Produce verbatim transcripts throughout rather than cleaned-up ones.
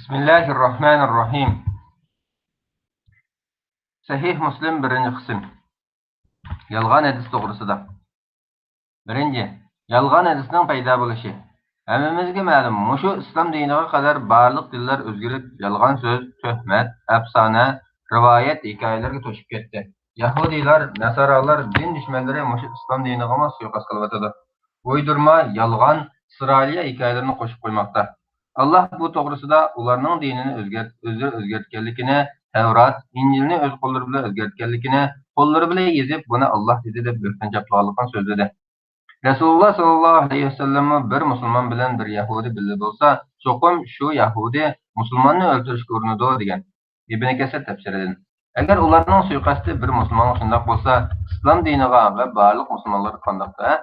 بىسمىللاھىررەھمانىررەھىم. سەھىھ مۇسلىم، بىرىنچى قىسىم. يالغان ھەدىس توغرىسىدا. بىرىنچى، يالغان ھەدىسنىڭ پەيدا بولۇشى. ھەممىمىزگە مەلۇم، مۇشۇ ئىسلام دىنىغا قەدەر بارلىق دىنلار ئۆزگىرىپ، يالغان سۆز، تۆھمەت، ئەپسانە، رىۋايەت، ھېكايىلەرگە توشۇپ كەتتى. يەھۇدىيلار، ناسارالار، دىن دۈشمەنلىرى مۇشۇ ئىسلام دىنىغىمۇ سۇيىقەست قىلىۋاتىدۇ. ئۇيدۇرما، يالغان، ئىسرائىلىيە ھېكايىلىرىنى قوشۇپ قويماقتا. ئاللاھ بۇ توغرىسىدا ئۇلارنىڭ دىنىنى ئۆزگەرت-، ئۆزلىرى ئۆزگەرتكەنلىكىنى، تەۋرات، ئىنجىلنى ئۆز قوللىرى بىلەن ئۆزگەرتكەنلىكىنى، قوللىرى بىلەن يېزىپ، بۇنى ئاللاھ دېدى دەپ بۆھتان چاپلىغانلىقىنى سۆزلىدى. رەسۇلۇللاھ ساللاللاھۇ ئەلەيھى ۋەسەللەممۇ بىر مۇسۇلمان بىلەن بىر يەھۇدىي بىللە بولسا، چوقۇم شۇ يەھۇدىي مۇسۇلماننى ئۆلتۈرۈشكە ئۇرۇنىدۇ، دېگەن. ئىبنى كەسىر تەپسىرىدىن. ئەگەر ئۇلارنىڭ سۇيىقەستى بىر مۇسۇلمانغا شۇنداق بولسا، ئىسلام دىنىغا ۋە بارلىق مۇسۇلمانلارغا قانداقتۇ، ھە؟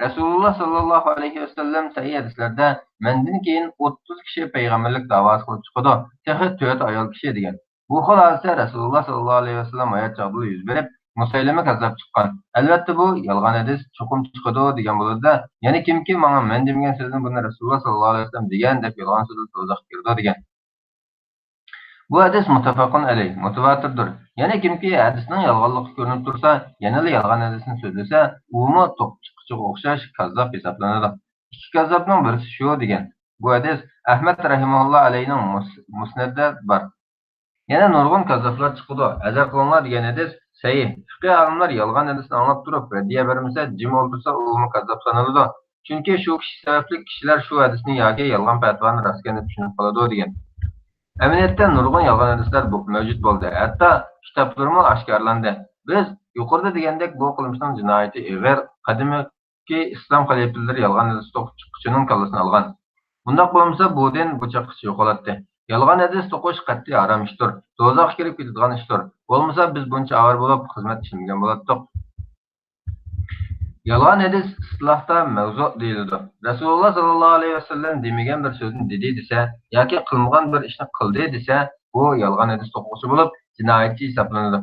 رەسۇلۇللاھ ساللاللاھۇ ئەلەيھى ۋەسەللەم سەھىھ ھەدىسلەردە، مەندىن كېيىن ئوتتۇز كىشى پەيغەمبەرلىك داۋاسى قىلىپ چىقىدۇ، تېخى تۆت ئايال كىشى، دېگەن. بۇ خىل ھادىسە رەسۇلۇللاھ ساللاللاھۇ ئەلەيھى ۋەسەللەم ھايات چاغدىلا يۈز بېرىپ، مۇسەيلىمە كەززاپ چىققان. ئەلۋەتتە، بۇ يالغان ھەدىس، چوقۇم چىقىدۇ دېگەن بولىدۇ-دە، يەنە كىمكى ماڭا مەن دېمىگەن سۆزنى بۇنى رەسۇلۇللاھ ساللاللاھۇ ئەلەيھى ۋەسەللەم دېگەن دەپ يالغان سۆزلىسە، دوزاخقا كىرىدۇ، دېگەن. بۇ ھەدىس مۇتتەپەقۇن ئەلەيھ، مۇتەۋاتىردۇر. يەنە كىمكى ھەدىسنىڭ يالغانلىقى كۆرۈنۈپ تۇرسا، يەنىلا يالغان ھەدىسنى سۆزلىسە، ئۇمۇ توپچىققىچىغا ئوخشاش كاززاپ ھېسابلىنىدۇ. ئىككى كاززاپنىڭ بىرسى شۇ، دېگەن. بۇ ھەدىس ئەھمەد رەھىمەھۇللا ئەلەيھنىڭ مۇس-، مۇسنەدىدە بار. يەنە نۇرغۇن كاززاپلار چىقىدۇ، ھەزەر قىلىڭلار، دېگەن ھەدىس سەھىھ. پىقھىي ئالىملار يالغان ھەدىسنى ئاڭلاپ تۇرۇپ، رەددىيە بەرمىسە، جىم ئولتۇرسا، ئۇمۇ كاززاپ سانىلىدۇ. چۈنكى شۇ كىشى سەۋەبلىك كىشىلەر شۇ ھەدىسنى ياكى يالغان پەتىۋانى راستكەن دەپ چۈشىنىپ قالىدۇ، دېگەن. ئەمەلىيەتتە نۇرغۇن يالغان ھەدىسلەر بو-، مەۋجۇت بولدى، ھەتتا كىتابلىرىمۇ ئاشكارىلاندى. بىز يۇقىرىدا دېگەندەك، بۇ قىلمىشنىڭ جىنايىتى ئېغىر، قەدىمكى ئىسلام خەلىپىلىرى يالغان ھەدىس توقۇپ چىققۇچىنىڭ كاللىسىنى ئالغان. بۇنداق بولمىسا، بۇ دىن بۇ چاغقىچە يوقىلاتتى. يالغان ھەدىس توقۇش قەتئىي ھارام ئىشتۇر، دوزاخقا كىرىپ كېتىدىغان ئىشتۇر. بولمىسا، بىز بۇنچە ئاۋارە بولۇپ، خىزمەت ئىشلىمىگەن بولاتتۇق. يالغان ھەدىس ئىستىلاھتا مەۋزۇ دېيىلىدۇ. رەسۇلۇللاھ ساللاللاھۇ ئەلەيھى ۋەسەللەم دېمىگەن بىر سۆزنى دېدى دېسە ياكى قىلمىغان بىر ئىشنى قىلدى دېسە، بۇ يالغان ھەدىس توقۇغۇچى بولۇپ، جىنايەتچى ھېسابلىنىدۇ.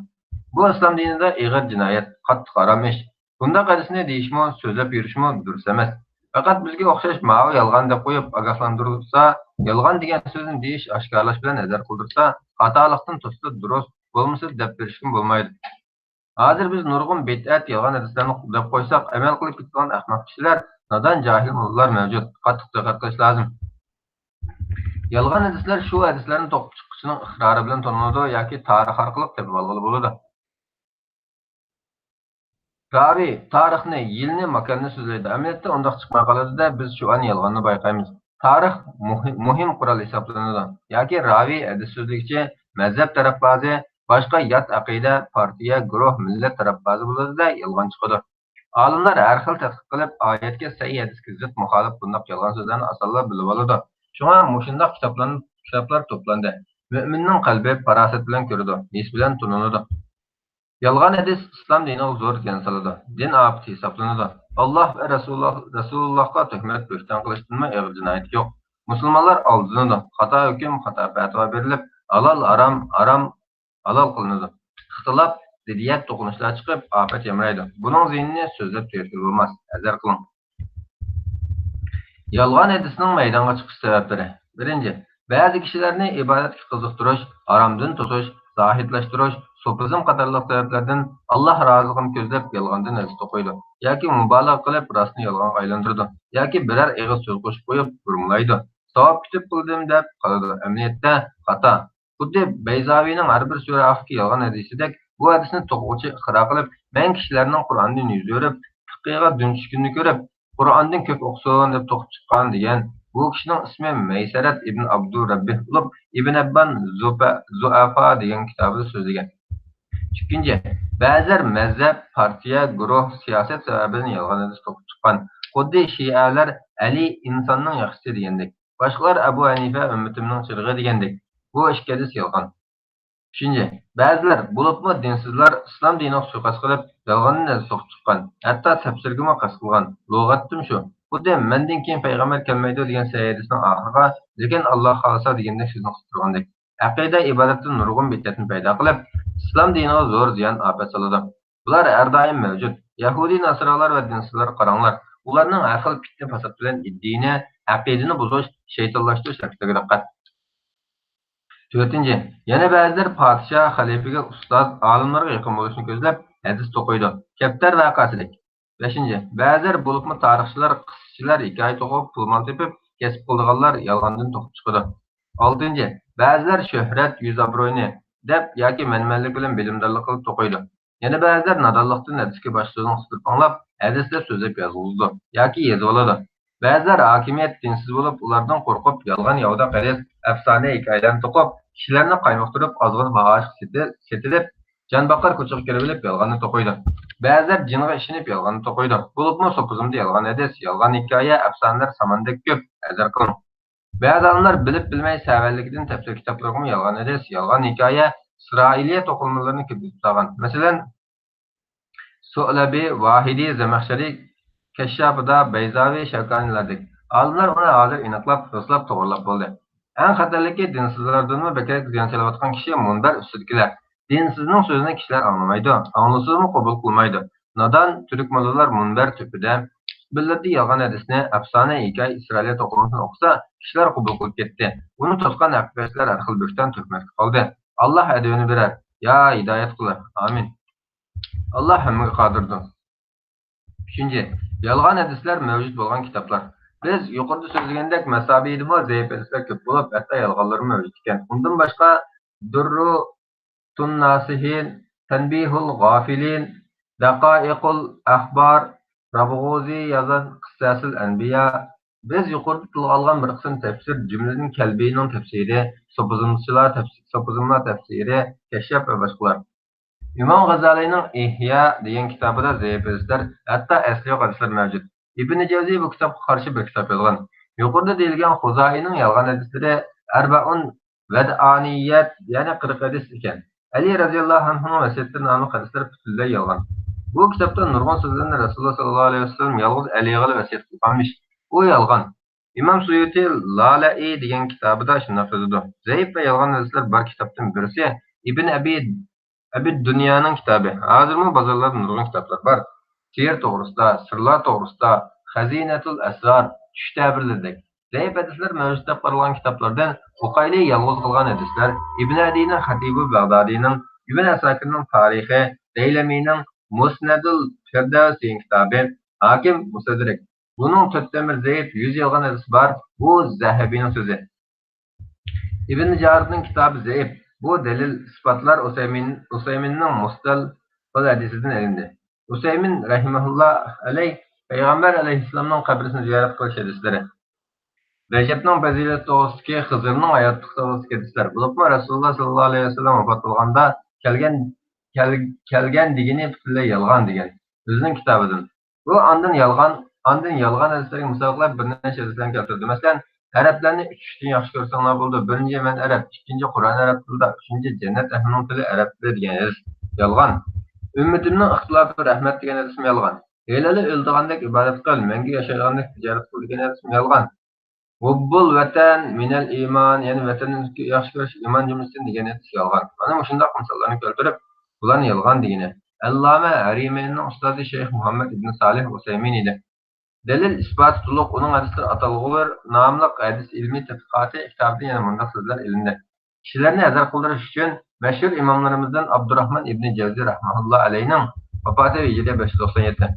بۇ ئىسلام دىنىدا ئېغىر جىنايەت، قاتتىق ھارام ئىش. بۇنداق ھەدىسنى دېيىشمۇ، سۆزلەپ يۈرۈشمۇ دۇرۇس ئەمەس. پەقەت بىزگە ئوخشاش ماۋۇ يالغان دەپ قويۇپ ئاگاھلاندۇرۇلسا، يالغان دېگەن سۆزنى دېيىش، ئاشكارىلاش بىلەن ھەزەر قىلدۇرسا، خاتالىقتىن توسسا دۇرۇس، بولمىسا دەپ بېرىشكىمۇ بولمايدۇ. ھازىر بىز نۇرغۇن بىدئەت، يالغان ھەدىسلەرنى دەپ قويساق، ئەمەل قىلىپ كېتىدىغان ئەخمەق كىشىلەر، نادان جاھىل موللىلار مەۋجۇت. قاتتىق دىققەت قىلىش لازىم. يالغان ھەدىسلەر شۇ ھەدىسلەرنى توقۇپ چىققۇچىنىڭ ئىقرارى بىلەن تونۇلىدۇ ياكى تارىخ ئارقىلىق تېپىۋالغىلى بولىدۇ. راۋى تارىخنى، يىلنى، ماكاننى سۆزلەيدۇ. ئەمەلىيەتتە ئۇنداق چىقماي قالىدۇ-دە، بىز شۇ ئان يالغاننى بايقايمىز. تارىخ مۇھىم، مۇھىم قورال ھېسابلىنىدۇ. ياكى راۋى، ھەدىس سۆزلىگۈچى، مەزھەپ تەرەپبازى، باشقا يات ئەقىدە، پارتىيە، گۇرۇھ، مىللەت تەرەپبازى بولىدۇ-دە، يالغان چىقىدۇ. ئالىملار ھەر خىل تەتقىق قىلىپ، ئايەتكە، سەھىھ ھەدىسكە زىت، مۇخالىپ بۇنداق يالغان سۆزلەرنى ئاسانلا بىلىۋالىدۇ. شۇڭا مۇشۇنداق كىتابلارنى، كىتابلار توپلاندى. مۆمىننىڭ قەلبى پاراسەت بىلەن كۆرىدۇ، ھېس بىلەن تونۇلىدۇ. يالغان ھەدىس ئىسلام دىنىغا زور زىيان سالىدۇ، دىن ئاپىتى ھېسابلىنىدۇ. ئاللاھ ۋە رەسۇلۇللاھ، رەسۇلۇللاھقا تۆھمەت بۆھتان قىلىشتىنمۇ ئېغىر جىنايەت يوق. مۇسۇلمانلار ئالدىنىدۇ، خاتا ھۆكۈم، خاتا پەتىۋا بېرىلىپ، ھالال ھارام، ھارام ھالال قىلىنىدۇ. ئىختىلاپ، زىددىيەت، توقۇنۇشلار چىقىپ، ئاپەت يامرايدۇ. بۇنىڭ زىيىنىنى سۆزلەپ تۈگەتكىلى بولماس، ھەزەر قىلىڭ. يالغان ھەدىسنىڭ مەيدانغا چىقىش سەۋەبلىرى. بىرىنچى، بەزى كىشىلەرنى ئىبادەتكە قىزىقتۇرۇش، ھارامدىن توسۇش، زاھىدلاشتۇرۇش، سوپىزم قاتارلىق سەۋەبلەردىن ئاللاھ رازىلىقىنى كۆزلەپ يالغاندىن ھەدىس توقۇيدۇ ياكى مۇبالىغە قىلىپ راستنى يالغانغا ئايلاندۇرىدۇ ياكى بىرەر ئېغىز سۆز قوشۇپ قويۇپ بۇرمىلايدۇ. ساۋاب كۈتۈپ قىلدىم دەپ قالىدۇ. ئەمەلىيەتتە خاتا. خۇددى بەيزاۋىنىڭ ھەر بىر سۈرە ھەققىدىكى يالغان ھەدىسىدەك، بۇ ھەدىسنى توقۇغۇچى ئىقرار قىلىپ، مەن كىشىلەرنىڭ قۇرئاندىن يۈز ئۆرۈپ، پىقھىغا دۈم چۈشكىنىنى كۆرۈپ، قۇرئاندىن كۆپ ئوقۇسۇن دەپ توقۇپ چىققان دېگەن. بۇ كىشىنىڭ ئىسمى مەيسەرەت ئىبن ئابدۇرەببىھ بولۇپ، ئىبن ھەببان زۇپە-، زۇئەفا دېگەن كىتابىدا سۆزلىگەن. ئىككىنچى، بەزىلەر مەزھەپ، پارتىيە، گۇرۇھ، سىياسەت سەۋەبىدىن يالغان ھەدىس توقۇپ چىققان. خۇددى شىئەلەر ئەلى ئىنساننىڭ ياخشىسى دېگەندەك. باشقىلار ئەبۇ ھەنىفە ئۈممىتىمنىڭ چىرىغى دېگەندەك. بۇ ئىككى ھەدىس يالغان. ئۈچىنچى، بەزىلەر، بولۇپمۇ دىنسىزلار ئىسلام دىنىغا سۇيىقەست قىلىپ، يالغاندىن ھەدىس توقۇپ چىققان، ھەتتا تەپسىرگىمۇ قەست قىلغان. لۇغەتتىمۇ شۇ. خۇددى مەندىن كېيىن پەيغەمبەر كەلمەيدۇ دېگەن سەھىھ ھەدىسنىڭ ئاخىرىغا، لېكىن ئاللاھ خالىسا دېگەندەك سۆزنى قىستۇرغاندەك. ئەقىدە ئىبادەتتە نۇرغۇن بىدئەتنى پەيدا قىلىپ، ئىسلام دىنىغا زور زىيان، ئاپەت سالىدۇ. بۇلار ھەر دائىم مەۋجۇت. يەھۇدىي ناسارالار ۋە دىنسىزلارغا قاراڭلار. ئۇلارنىڭ ھەر خىل پىتنە-پاسات بىلەن دىننى، ئەقىدىنى بۇزۇش، شەيتانلاشتۇرۇش ھەرىكىتىگە دىققەت. تۆتىنچى، يەنە بەزىلەر پادىشاھ، خەلىپىگە، ئۇستاز، ئالىملارغا يېقىن بولۇشنى كۆزلەپ ھەدىس توقۇيدۇ. كەپتەر ۋەقەسىدەك. بەشىنچى، بەزىلەر، بولۇپمۇ تارىخچىلار، قىسسىچىلار ھېكايە توقۇپ پۇل-مال تېپىپ، كەسىپ قىلىدىغانلار يالغاندىن توقۇپ چىقىدۇ. ئالتىنچى، بەزىلەر شۆھرەت، يۈز-ئابرۇينى دەپ ياكى مەنمەنلىك بىلەن بىلىمدارلىق قىلىپ توقۇيدۇ. يەنە بەزىلەر نادانلىقتىن ھەدىسكە باشقىلارنىڭ سۆزلىرىنى ئاڭلاپ، ھەدىسلەپ سۆزلەپ يازغۇزىدۇ ياكى يېزىۋالىدۇ. بەزىلەر ھاكىمىيەت دىنسىز بولۇپ، ئۇلاردىن قورقۇپ، يالغان ياۋىداق ھەدىس، ئەپسانە ھېكايىلەرنى توقۇپ، كىشىلەرنى قايمۇقتۇرۇپ، ئازغىنە باھاشقا سېتىلىپ، جانباقار كوچىغا كىرىۋېلىپ يالغاننى توقۇيدۇ. بەزىلەر جىنغا ئىشىنىپ يالغاننى توقۇيدۇ. بولۇپمۇ سوپىزمدا يالغان ھەدىس، يالغان ھېكايە، ئەپسانىلەر ساماندەك كۆپ، ھەزەر قىلىڭ. بەزى ئالىملار بىلىپ بىلمەي سەۋەنلىكىدىن تەپسىر كىتابلىرىغىمۇ يالغان ھەدىس، يالغان ھېكايە، ئىسرائىلىيە توقۇلمىلىرىنى كىرگۈزۈپ سالغان. مەسىلەن، سۇئلەبى، ۋاھىدى، زەمەخشەرى، كەششاپىدا، بەيزاۋى، شەۋكانىلاردەك ئالىملار ئۇنى ھازىر ئېنىقلاپ، رۇسلاپ، توغرىلاپ بولدى. ئەڭ خەتەرلىكى دىنسىزلاردىنمۇ بەكرەك زىيان سېلىۋاتقان كىشى مۇنبەر ئۈستىدىكىلەر. دىنسىزنىڭ سۆزىنى كىشىلەر ئاڭلىمايدۇ، ئاڭلىسىمۇ قوبۇل قىلمايدۇ. نادان تۈرك موللىلار مۇنبەر تۆپىدە، خۇتبىلىرىدە يالغان ھەدىسنى، ئەپسانە، ھېكايە، ئىسرائىلىيە توقۇلمىسىنى ئوقۇسا، كىشىلەر قوبۇل قىلىپ كەتتى. ئۇنى توسقان ھەقىقەتچىلەر ھەر خىل بۆھتان تۆھمەتكە قالدى. ئاللاھ ئەدىۋىنى بېرەر، يا ھىدايەت قىلار. ئامىن. ئاللاھ ھەممىگە قادىردۇر. ئۈچىنچى، يالغان ھەدىسلەر مەۋجۇت بولغان كىتابلار. بىز يۇقىرىدا سۆزلىگەندەك، مەسابىدىمۇ زەئىپ ھەدىسلەر كۆپ بولۇپ، ھەتتا يالغانلىرىمۇ مەۋجۇت ئىكەن. ئۇندىن باشقا، دۇررۇ تۇنناسىھىن، تەنبىھۇل غافىلىن، دەقائىقۇل ئەخبار، رابغۇزى يازغان قىسسەسۇل ئەنبىيا. بىز يۇقىرىدا تىلغا ئالغان بىر قىسىم تەپسىر، جۈملىدىن كەلبىنىڭ تەپسىرى، سوپىزمچىلار تەپسىرى، سوپىزملار تەپسىرى، كەششاپ ۋە باشقىلار. ئىمام غازالىنىڭ ئىھيا دېگەن كىتابىدا زەئىپ ھەدىسلەر، ھەتتا ئەسلى يوق ھەدىسلەر مەۋجۇت. ئىبنى جەۋزى بۇ كىتابقا قارشى بىر كىتاب يازغان. يۇقىرىدا دېيىلگەن خۇزائىنىڭ يالغان ھەدىسلىرى، ئەربەئۇن ۋەدئانىيەت، يەنى قىرىق ھەدىس ئىكەن. ئەلى رەزىياللاھۇ ئەنھۇنىڭ ۋەسىيەتلىرىنى ئالما قىلىشلىرى پۈتۈنلەي يالغان. بۇ كىتابتا نۇرغۇن سۆزلەرنى رەسۇلۇللاھ سەللەللاھۇ ئەلەيھى ۋەسەللەم يالغۇز ئەلىگىلا ۋەسىيەت قىلغانمىش. ئۇ يالغان. ئىمام سۇيۇتى لالەئى دېگەن كىتابىدا شۇنداق يازىدۇ: زەئىپ ۋە يالغان ھەدىسلەر بار كىتابتىن بىرسى ئىبن ئەبى، ئەبى دۇنيانىڭ كىتابى. ھازىرمۇ بازارلاردا نۇرغۇن كىتابلار بار. سىيىر توغرىسىدا، سىرلار توغرىسىدا، خەزىنەتۇل ئەسرار، چۈش تەبىرلىرىدەك. زەئىپ ھەدىسلەر مەۋجۇت دەپ قارالغان كىتابلاردىن ئۇقايلى يالغۇز قالغان ھەدىسلەر ئىبن ئەدىنىڭ خەتىبۇ بەغدادىنىڭ، ئىبن ئەساكىرنىڭ تارىخى، دەيلەمىنىڭ مۇسنەدۇل فىردەۋس دېگەن كىتابى، ھاكىم مۇستەدرەك، بۇنىڭ تۆت تەمىر زەئىپ، يۈز يالغان ھەدىس بار، بۇ زەھەبىنىڭ سۆزى. ئىبن جارىرنىڭ كىتابى زەئىپ، بۇ دەلىل ئىسپاتلار ئۇسەيمىن، ئۇسەيمىننىڭ مۇستەلقىل ھەدىسىدىن ئېلىندى. ئۇسەيمىن رەھىمەھۇللا ئەلەيھ پەيغەمبەر ئەلەيھىسسالامنىڭ قەبرىسىنى زىيارەت قىلىش ھەدىسلىرى. رەجەبنىڭ پەزىلىتى توغرىسىدىكى، خىزىرنىڭ ھاياتلىقى توغرىسىدىكى ھەدىسلەر. بولۇپمۇ رەسۇلۇللا سەللەللاھۇ ئەلەيھى ۋەسەللەم ۋاپات بولغاندا كەلگەن، كەل-، كەلگەن دېگىنى پۈتۈنلەي يالغان دېگەن ئۆزىنىڭ كىتابىدىن. بۇ ئاندىن يالغان، ئاندىن يالغان ھەدىسلەرگە مىسال قىلىپ بىر نەچچە ھەدىسلەرنى كەلتۈردى. مەسىلەن، ئەرەبلەرنى ئۈچ ئىشتىن ياخشى كۆرسەڭلار بولىدۇ. بىرىنچى، مەن ئەرەب، ئىككىنچى، قۇرئان ئەرەب تىلىدا، ئۈچىنچى، جەننەت ئەھلىنىڭ تىلى ئەرەب تىلى دېگەن ھەدىس يالغان. ئۈممىتىمنىڭ ئىختىلاپى رەھمەت دېگەن ھەدىسمۇ يالغان. ھېلىلا ئۆلىدىغاندەك ئىبادەت قىل، مەڭگۈ ياشايدىغاندەك تىجارەت قىل دېگەن ھەدىسمۇ يالغان. ھۇببۇل ۋەتەن مىنەل ئىمان، يەنى ۋەتەننى ياخشى كۆرۈش ئىمان جۈملىسىدىن دېگەن ھەدىس يالغان. مانا مۇشۇنداق مىساللارنى كەلتۈرۈپ، بۇلارنى يالغان دېگىنى. ئەللامە ھەرىمەينىڭ ئۇستازى شەيخ مۇھەممەد ئىبن سالىھ ئۇسەيمىن ئىدى. دەلىل ئىسپاتى تولۇق ئۇنىڭ ھەدىسلىرى ئاتالغۇلىرى ناملىق ھەدىس ئىلمىي تەتقىقاتى كىتابىدىن يەنە مۇنداق سۆزلەر ئېلىندى. كىشىلەرنى ھەزەر قىلدۇرۇش ئۈچۈن مەشھۇر ئىماملىرىمىزدىن ئابدۇراھمان ئىبنى جەۋزى رەھمەھۇللا ئەلەيھىنىڭ ۋاپاتى ھىجرىيە بەش يۈز توقسان يەتتە.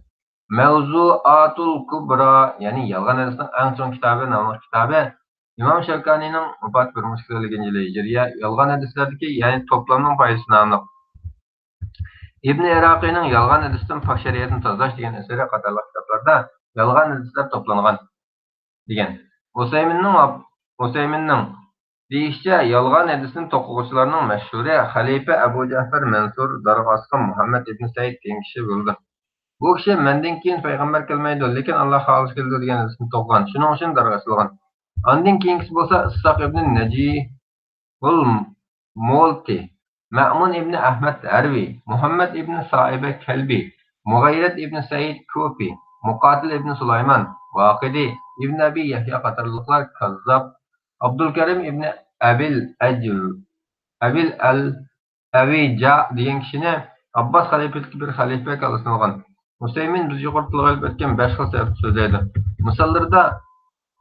مەۋزۇئاتۇل كۇبرا، يەنى يالغان ھەدىسنىڭ ئەڭ چوڭ كىتابى ناملىق كىتابى، ئىمام شەۋكانىينىڭ ۋاپاتى بىر مىڭ ئۈچ يۈز ئەللىك يەتتىنچى يىلى ھىجرىيە، يالغان ھەدىسلەردىكى، يەنى توپلامنىڭ پايدىسى ناملىق. ئىبن ئىراقىينىڭ يالغان ھەدىستىن پاك شەرىئەتنى تازىلاش دېگەن ئەسىرى قاتارلىق كىتابلاردا يالغان ھەدىسلەر توپلانغان دېگەن. ئۇسەيمىننىڭ، ئۇسەيمىننىڭ دېيىشىچە، يالغان ھەدىسنى توقۇغۇچىلارنىڭ مەشھۇرى خەلىپە ئەبۇ جەفەر مەنسۇر دارغا ئاسقان مۇھەممەد ئىبن سەئىد دېگەن كىشى بولىدۇ. بۇ كىشى مەندىن كېيىن پەيغەمبەر كەلمەيدۇ، لېكىن ئاللا خالىسا كېلىدۇ دېگەن ھەدىسنى توقۇغان. شۇنىڭ ئۈچۈن دارغا ئېسىلغان. ئاندىن كېيىنكىسى بولسا ئىسھاق ئىبن نەجى ھۇل مولتى، مەئمۇن ئىبنى ئەھمەد ھەرۋى، مۇھەممەد ئىبنى سائىبە كەلبى، مۇغەيرەت ئىبنى سەئىد كۇفى، مۇقاتىل ئىبنى سۇلايمان ۋاقىدى، ئىبنى ئەبى يەھيا قاتارلىقلار كاززاپ، ئابدۇلكەرىم ئىبنى ئەبىل ئەج-، ئەبىل ئەل ئەۋىجا دېگەن كىشىنى ئابباس خەلىپىلىكى بىر خەلىپە كاللىسىنى ئالغان. ئۇسەيمىن بىز يۇقىرىدا تىلغا ئېلىپ ئۆتكەن بەش خىل سەۋەبتىن سۆزلەيدۇ. مىساللىرىدا،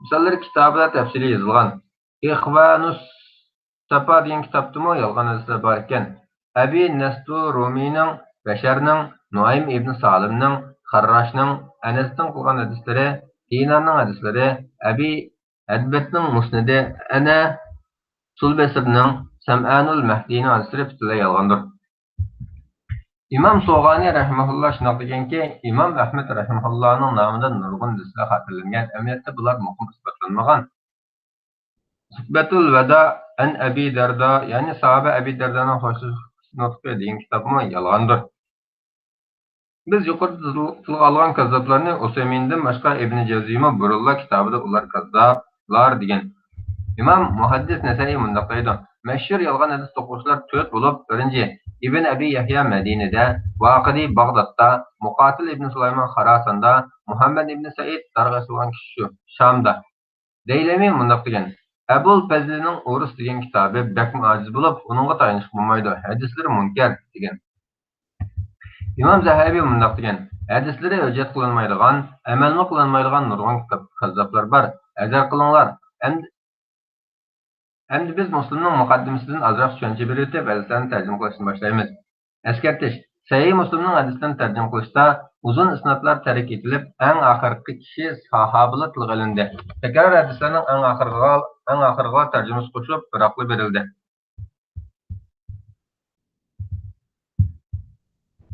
مىساللىرى كىتابىدا تەپسىلىي يېزىلغان. ئىخۋانۇس ساپا دېگەن كىتابتىمۇ يالغان ھەدىسلەر بار ئىكەن. ئەبى نەستۇ رۇمىينىڭ، بەشەرنىڭ، نۇئەيم ئىبن سالىمنىڭ، خەرراشنىڭ، ئەنەستىن قىلغان ھەدىسلىرى، دىنارنىڭ ھەدىسلىرى، ئەبى ھەدبەتنىڭ مۇسنىدى، ئەنە سۇلبەسىرنىڭ، سەمئانۇل مەھدىينىڭ ھەدىسلىرى پۈتۈنلەي يالغاندۇر. ئىمام سوغانى رەھىمەھۇللا شۇنداق دېگەنكى، ئىمام ئەھمەد رەھىمەھۇللانىڭ نامىدىن نۇرغۇن ھەدىسلەر خاتىرىلەنگەن، ئەمەلىيەتتە بۇلار مۇقىم ئىسپاتلانمىغان. خۇتبەتۇل ۋەدا ئەن ئەبى دەردا، يەنى ساھابە ئەبى دەردانىڭ خوشلىشىش نۇتقى دېگەن كىتابمۇ يالغاندۇر. بىز يۇقىرىدا تىل-، تىلغا ئالغان كاززاپلارنى ئۇسەيمىندىن باشقا ئىبنى جەزىمۇ بۇرۇنلا كىتابىدا ئۇلار كاززاپلار دېگەن. ئىمام مۇھەددىس نەسەئىي مۇنداق دەيدۇ: مەشھۇر يالغان ھەدىس توقۇغۇچىلار تۆت بولۇپ، بىرىنچى، ئىبن ئەبى يەھيا مەدىنىدە، ۋاقىدى باغدادتا، مۇقاتىل ئىبن سۇلايمان خاراساندا، مۇھەممەد ئىبن سەئىد دارغا ئېسىلغان كىشى شۇ، شامدا. دەيلەمى مۇنداق دېگەن: ئەبۇل پەزلىنىڭ ئۇرۇس دېگەن كىتابى بەكمۇ ئاجىز بولۇپ، ئۇنىڭغا تايىنىشقا بولمايدۇ، ھەدىسلىرى مۇنكەر دېگەن. ئىمام زەھەبى مۇنداق دېگەن: ھەدىسلىرى ھۆججەت قىلىنمايدىغان، ئەمەلمۇ قىلىنمايدىغان نۇرغۇن كىتاب، كاززاپلار بار، ھەزەر قىلىڭلار. ئەمدى، ئەمدى بىز مۇسلىمنىڭ مۇقەددىمىسىدىن ئازراق چۈشەنچە بېرىۋېتىپ، ھەدىسلەرنى تەرجىمە قىلىشتىن باشلايمىز. ئەسكەرتىش: سەھىھ مۇسلىمنىڭ ھەدىسلىرىنى تەرجىمە قىلىشتا ئۇزۇن ئىسنادلار تەرك ئېتىلىپ، ئەڭ ئاخىرقى كىشى ساھابىلا تىلغا ئېلىندى. تەكرار ھەدىسلەرنىڭ ئەڭ ئاخىرىغا، ئەڭ ئاخىرىغا تەرجىمىسى قوشۇپ، بىراقلا بېرىلدى.